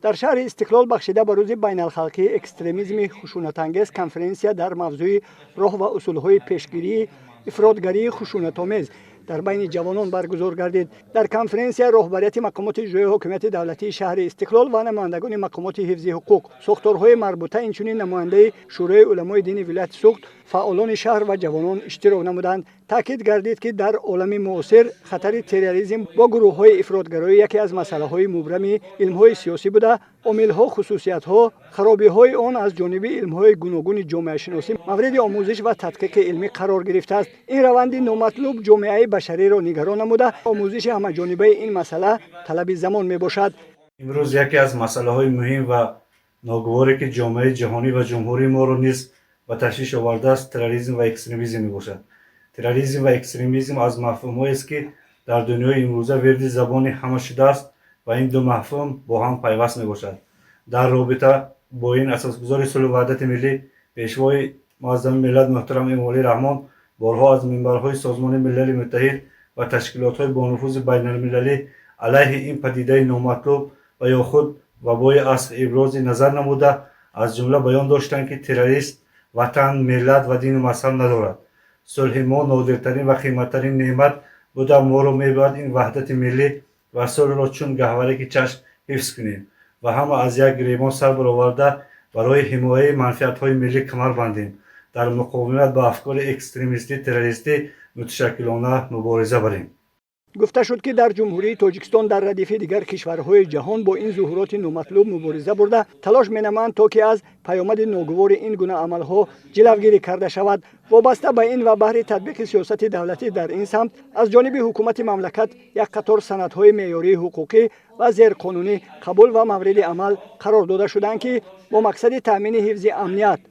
Дар шаҳри Истиқлол бахшида ба рӯзи байналхалқии экстремизми хушунатангез конференсия дар мавзӯи роҳ ва усулҳои пешгирии ифротгарии хушунатомез дар байни ҷавонон баргузор гардид. Дар конференсия роҳбарияти мақомоти иҷроии ҳокимияти давлатии шаҳри Истиқлол ва намояндагони мақомоти ҳифзи ҳуқуқ, сохторҳои марбута, инчунин намояндаи Шӯрои уламои дини вилояти Суғд, фаъолони шаҳр ва ҷавонон иштирок намуданд. Таъкид гардид, ки дар олами муосир хатари терроризм бо гурӯҳҳои ифротгароӣ яке аз масъалаҳои мубрами илмҳои сиёсӣ буда, омилҳо, хусусиятҳо, харобиҳои он аз ҷониби илмҳои гуногуни ҷомеашиносӣ мавриди омӯзиш ва тадқиқи илмӣ қарор гирифтааст. Ин раванди номатлуб ҷомеаи башариро нигарон намуда, омӯзиши ҳамаҷонибаи ин масъала талаби замон мебошад. Имрӯз яке аз масъалаҳои муҳим ва ногуворе, ки ҷомеаи ҷаҳонӣ ва ҷумҳурии моро низ ба ташвиш овардааст, терроризм ва экстремизм мебошад. Терроризм ва экстремизм аз мафҳумҳоест, ки дар дунёи имрӯза вирди забони ҳама шудааст ва ин ду мафҳум бо ҳам пайваст мебошад. Дар робита бо ин асосгузори сулҳу ваҳдати миллӣ, пешвои муаззами миллат муҳтарам Эмомалӣ Раҳмон борҳо аз минбарҳои Созмони Милали Муттаҳид ва ташкилотҳои бонуфузи байналмилалӣ алайҳи ин падидаи номатлуб ва ё худ вабои аср ибрози назар намуда, аз ҷумла баён доштанд, ки террорист ватан, миллат ва дину мазҳаб надорад. Сулҳи мо нодиртарин ва қиматтарин неъмат буда, моро мебояд ин ваҳдати миллӣ ва сулҳро чун гаҳвораки чашм ҳифз кунем ва ҳама аз як гиребон сар бароварда, барои ҳимояи манфиатҳои миллӣ камар бандем, дар муқовимат ба афкори экстремистӣ, террористӣ муташаккилона мубориза барем. Гуфта шуд, ки дар Ҷумҳурии Тоҷикистон дар радифи дигар кишварҳои ҷаҳон бо ин зуҳуроти номатлуб мубориза бурда, талош менамоянд, то ки аз паёмади ногувори ин гуна амалҳо ҷилавгирӣ карда шавад. Вобаста ба ин ва баҳри татбиқи сиёсати давлатӣ дар ин самт аз ҷониби ҳукумати мамлакат як қатор санадҳои меъёрии ҳуқуқӣ ва зерқонунӣ қабул ва мавриди амал қарор дода шуданд, ки бо мақсади таъмини ҳифзи амният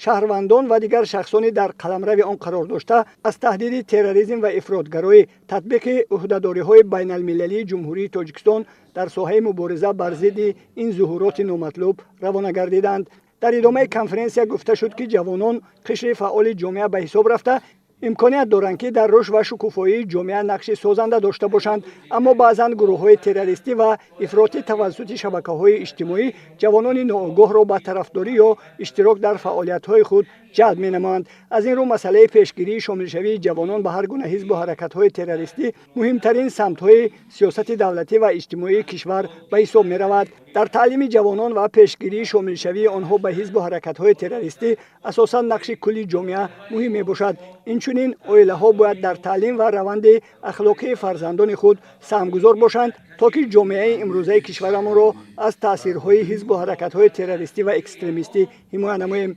шаҳрвандон ва дигар шахсони дар қаламрави он қарор дошта аз таҳдиди терроризм ва ифротгароӣ, татбиқи ӯҳдадориҳои байналмилалии Ҷумҳурии Тоҷикистон дар соҳаи мубориза бар зидди ин зуҳуроти номатлуб равона гардиданд. Дар идомаи конференсия гуфта шуд, ки ҷавонон қишри фаъоли ҷомеа ба ҳисоб рафта, имконият доранд, ки дар рушд ва шукуфоии ҷомеа нақши созанда дошта бошанд. Аммо баъзан гурӯҳҳои террористӣ ва ифротӣ тавассути шабакаҳои иҷтимоӣ ҷавонони ноогоҳро ба тарафдорӣ ё иштирок дар фаъолиятҳои худ ҷалб менамоянд. Аз ин рӯ масъалаи пешгирии шомилшавии ҷавонон ба ҳар гуна ҳизбу ҳаракатҳои террористӣ муҳимтарин самтҳои сиёсати давлатӣ ва иҷтимоии кишвар ба ҳисоб меравад. Дар таълими ҷавонон ва пешгирии шомилшавии онҳо ба ҳизбу ҳаракатҳои террористӣ асосан нақши кулли ҷомеа муҳим мебошад. Инчунин оилаҳо бояд дар таълим ва раванди ахлоқии фарзандони худ саҳмгузор бошанд, то ки ҷомеаи имрӯзаи кишварамонро аз таъсирҳои ҳизбу ҳаракатҳои террористӣ ва экстремистӣ ҳимоя намоем.